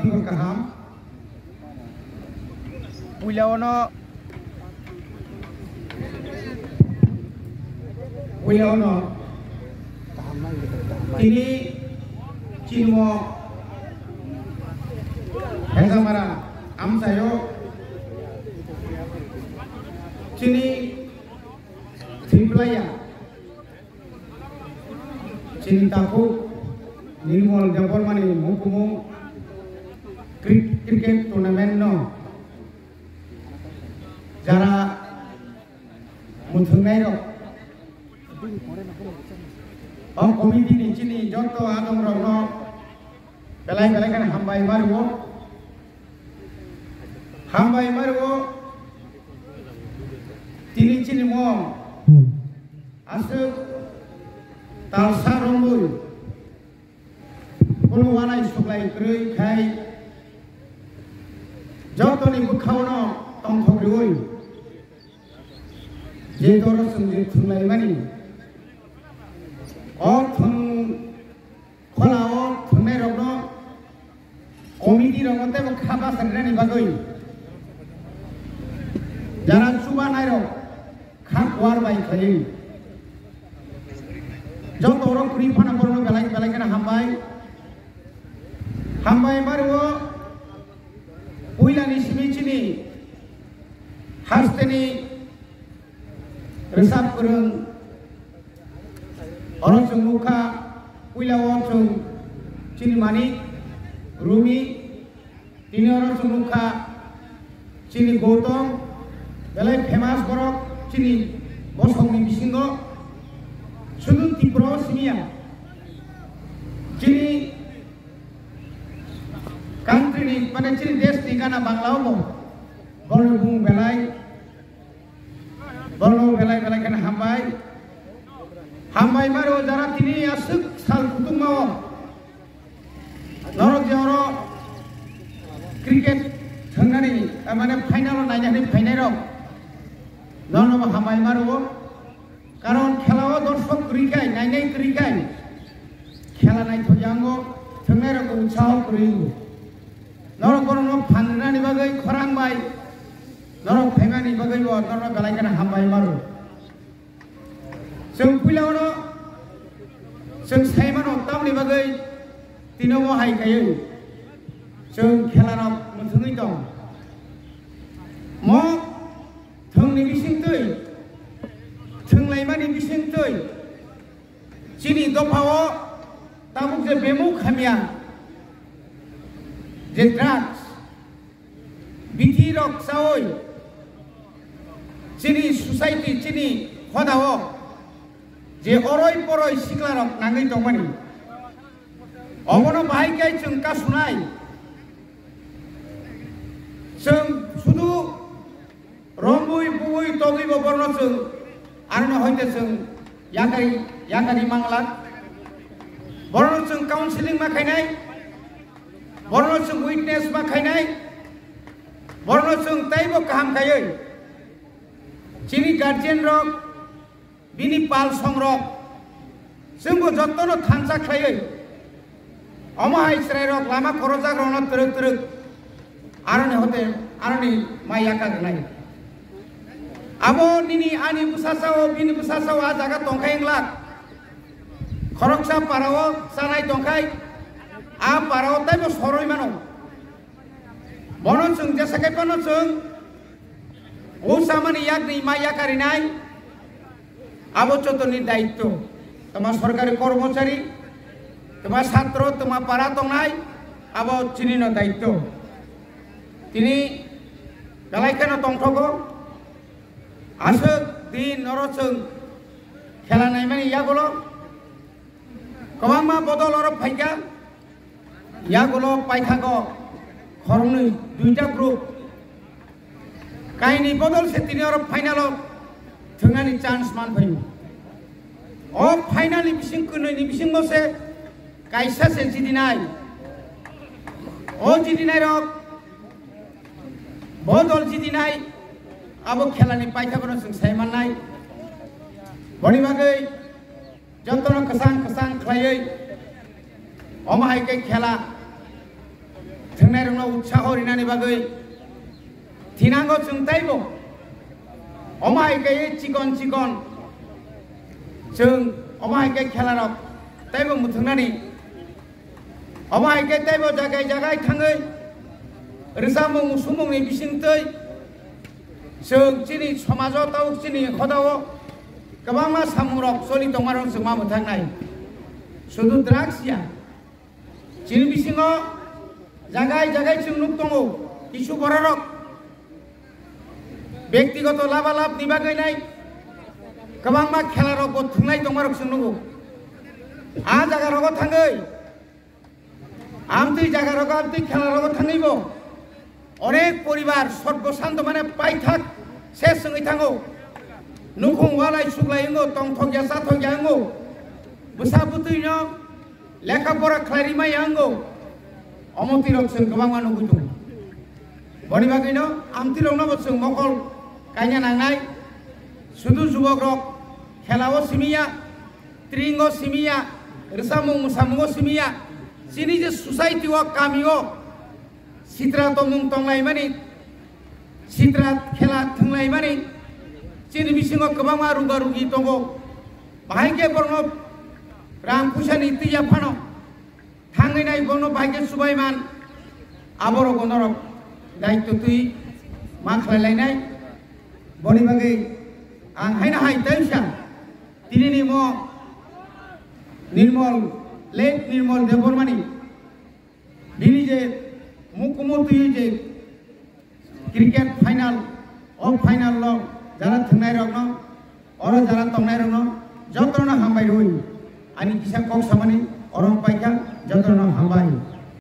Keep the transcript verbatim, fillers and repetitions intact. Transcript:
Kaham. Puila ono, puila ono tini chini mo Hezamara amchaio chini Triplaya chini takhuk Nirmal Debbarmani hukumu cri-, cricket tournament no jara muthungnai rok, o committee ni chini joto adong rok no belai belai kheno hambai ma rwo, hambai ma rwo. Tini chini mo aswk talsa romwi Bono uanai suklai kwrwi khai jotoni bwkhao no tongthok rwui je doro chwng je thwnglaimani, o thwng khorao thwngnairokno committee rokno teibo kha basa rwnani bagwi jara chubanairok kha kuar bai khlaiwi. Joto oro kwrwi phano borokno belai belai kheno hambai. Hambai ma rwo puilani simi chini hasteni rwchap kwrwng. Oro chwng nukha puila o chwng chini Manik, Rumi, tini oro chwng nukha chini Gautam, belai famous borok chini bosongni bisingo, sudu Tripura o simiya. Chini country ni, mane chini desh ni gana Bangla o bo borok bung belai. Borok belai belai kheno hambai. Hambai ma rwo jara tini aswk sal kutung ma o. Norok je oro cricket thwngnani, eh, mane final o nainani phainai rok. Norok bo hambai ma rwo. Karon khela o dorsok kwrwi khai, nainai kwrwi khai. Khela naithok yango thwngnai rok utsaho kwrwi. Norok borokno phan rwnani bagwi khorang bai. Norok phaimani bagwi bo norokno belai kheno hambai ma rwo. Chwng puila ono chwng sai mano tamni bagwi tino mo hai kaiwi chwng khela rok mwthangwi tong. Mo thwngni bisingtwi, thwnglaimani bisingtwi chini dophao tabuk je bemuk hamya je drugs, bithi rok chawi chini society, chini hodao je oroi poroi sikla rok nangwi tongmani. Obono bahai khe chwng kasunai. Chwng sudu romwi buwi togwi bo borno chwng aroni hoite chwng yakari, yakari manglak. Borno chwng counseling ma khainai, borno chwng witness ma khainai, borno chwng teibo kaham khaiwi chini guardian rok, bini pal songrok, chwngbo jotono thansa khlaiwi, omo hai chwrairok lama khorokjakrokno twrwk twrwk aroni hote, aroni mai yaka rwnai. Abo nini ani bwsasao, bini bwsasao a jaga tongkhai wngla. Khoroksa parao chanai tongkhai, a parao teibo sorwi mano. Bono chwng jesa khe phano chwng o chamani yakni mai yakarinai, abo jotoni daityo. Tama sorkari kormochari, tama satro, tama para tongnai, abo chinino daityo. Tini belai kheno tongthogo, aswk din oro chwng khela naimani yagulo kwbangma bodol oro phaikha. Yagulo paithago khoroknwi duita group. Kaini bodol se tini oro final o thwngnani chance man phaio. O final ni bising kwnwi ni bisingo se kaisa se jidinai. O jidinai rok bodol jidinai abo khela ni paithago no chwng sai mannai. Boni bagwi jotono kwchang kwchang khlaiwi omo hai khe khela Thwngnairokno utsaho rinani bagwi thinango chwng taibo. Omo hai khe chikon chikon chwng omo hai khe khelarok taibo mwthwngnani. Omo hai khe teibo jagai jagai thangwi rwchapmung musumungni bisingtwi chwng chini somajo tabuk chini hodao kwbangma samungrok choli tongmarok chwng ma mwthaknai. Sudu drugs ya. Chini bisingo jagai jagai chwng nuk tongo kisu bororok. Bektigoto labalab ni bagwi nai kwbangma khelarokbo thwnglai tongmarok chwng nugo. A jagarogo thangwi, amtwi jagarogo, amtwi khelarogo thangwibo onek poribar sotbo santo mane paithak se swngwi thango. Nukhung walai suklai wngo, tongthokya chathokya wngo. Bwsa bwtwino lekha pora khlai rimaya wngo. Omo twirok chwng kwbangma nugwi tongo. Boni bagwino amtwiroknobo chwng mokol kaina nangnai. Sudu jubokrok khelao simiya, tringo simiya, rwchapmung mwsamungo simiya. Chini je society o, kami o sitra tongmung tonglaimani, sitra khela thwnglaimani, chini bisingo kwbangma ruga rugi tongo. Bahai khe borokno rang puisani twiya phano thangwi nai bono bai khe chubai man, aborok norok daitw twi ma khlai lainai. Boni bagwi ang haino hai tei sa tinini mo Nirmol, late Nirmol Debbarmani, bini je mukumu twi je cricket final, o final lo jara thwngnai rokno, oro jara tongnai rokno jotono hambai rwi ani kisa kok samani oro paikha, jotono hambai.